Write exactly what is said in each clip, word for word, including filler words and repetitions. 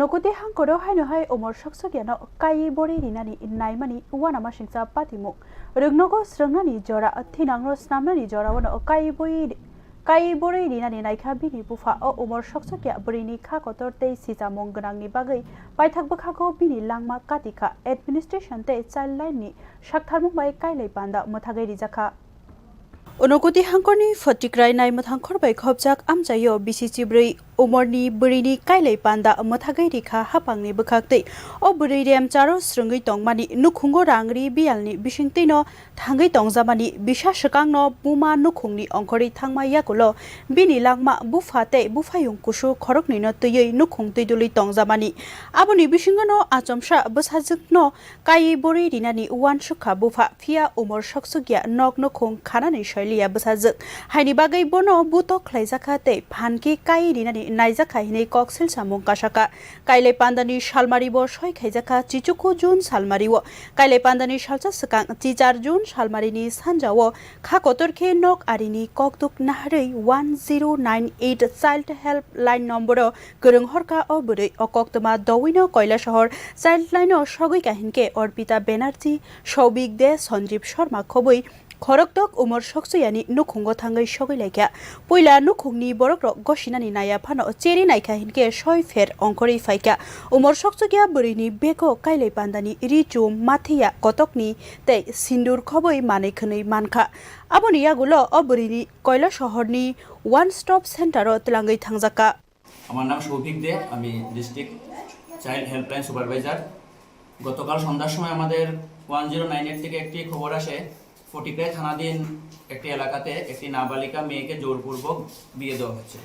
Nokuti hangkoro haino hai Umor Soksokyano kaiwi borwi rinani naimani uanamasingcha patimung. Rwngnogo srwngnani jora, thinangno snamnani jorao no kaiwi borwi, kaiwi borwi rinani naikha bini bupha. O Umor Soksokya bwrwini kha kotor tei sichamung gwnangni bagwi paithak bwkhago bini langma katikha. Administration tei Childline ni saktharmung bai kailai panda mwthagwi rijakha. Unokoti hangkorni photikrai nai mwthangkhor bai khopjak amchaio bisi chibrwi umorni bwrwini kailai panda mwthagwi rikha hapangni bwkhaktwi. O bwrwi remcharo srwngwi tongmani nukhungo rangri biyalni bisingtwino thangwi tongjamani bisa swkangno buma nukhungni ongkhorwi thangma yakulo bini langma bupha tei buphayung kusu khoroknwino twiwi nukhung twidulwi tongjamani. Aboni bisingono achomsa bwsajwkno kaiwi borwi rinani uansukha bupha, phiya Umor Soksokya nok nukhung khanani soiliya bwsajwk. Haini bagwi bono butok khlaijakha tei phankhe kaiwi rinani naijakha hinwi kok silsamung kasakha. Kailai pandani salmari bo soi khaijakha chichuku June salmari o. Kailai pandani salsa swkang chichar June salmarini sanjao kha kotor khe nok arini kokduk naharwi one zero nine eight child help line number o kwrwng horkha o bwrwi. O koktwma dowino Koilasahar Childline o sogwi kahinkhe Orpita Banerjee, Soubik De, Sanjeev Sharma khobwi khoroktok Umor Soksokyani nukhungo thangwi sogwi laikha. Puila nukhungni borokrok gosinani naiya phano cheri naikha hinkhe soi pher ongkhorwi phaikha. Umor Soksokya bwrwini bego kailai pandani ri chum mathiya kotokni tei sindur khobwi manwi khwnwi mankha. Aboni yagulo o bwrwini Koilasahorni One Stop Center o twlangwi thangjakha. আমার নাম সৌভিক দে, আমি district child helpline supervisor. গতকাল সন্ধ্যার সময় আমাদের one zero nine eight থেকে একটি খবর আসে, ফটিকরায় থানাধীন একটি এলাকাতে একটি নাবালিকা মেয়েকে জোরপূর্বক বিয়ে দেওয়া হচ্ছে।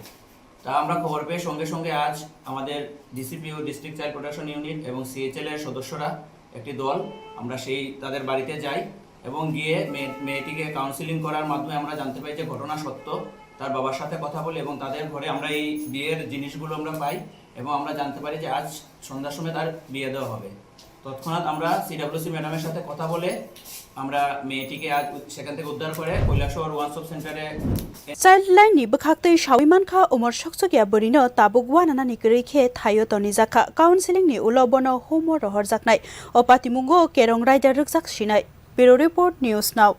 তা আমরা খবর পেয়ে সঙ্গে সঙ্গে আজ আমাদের ডিসিপিও, ডিস্ট্রিক্ট চাইল্ড প্রোটেকশন ইউনিট এবং সিএইচএল এর সদস্যরা একটি দল, আমরা সেই তাদের বাড়িতে যাই এবং গিয়ে মেয়ে মেয়েটিকে কাউন্সেলিং করার মাধ্যমে আমরা জানতে পারি যে ঘটনা সত্য, তার বাবার সাথে কথা বলি এবং তাদের ঘরে আমরা এই বিয়ের জিনিসগুলো আমরা পাই এবং আমরা জানতে পারি যে আজ সন্ধ্যার সময় তার বিয়ে দেওয়া হবে। তৎক্ষণাৎ আমরা সিডাব্লিউসি ম্যাডামের সাথে কথা বলে আমরা মেয়েটিকে আজ সেখান থেকে উদ্ধার করে কৈলাসহর ওয়ান স্টপ সেন্টারে। Childline ni bwkhaktwi sawi mankha Umor Soksokya bwrwino tabuk wananani kwrwi khe thaio tonijakha. Counseling ni ulo bono home o rohorjaknai. O patimungo kerong raida rwkjak sinai. Bureau Report, News Now.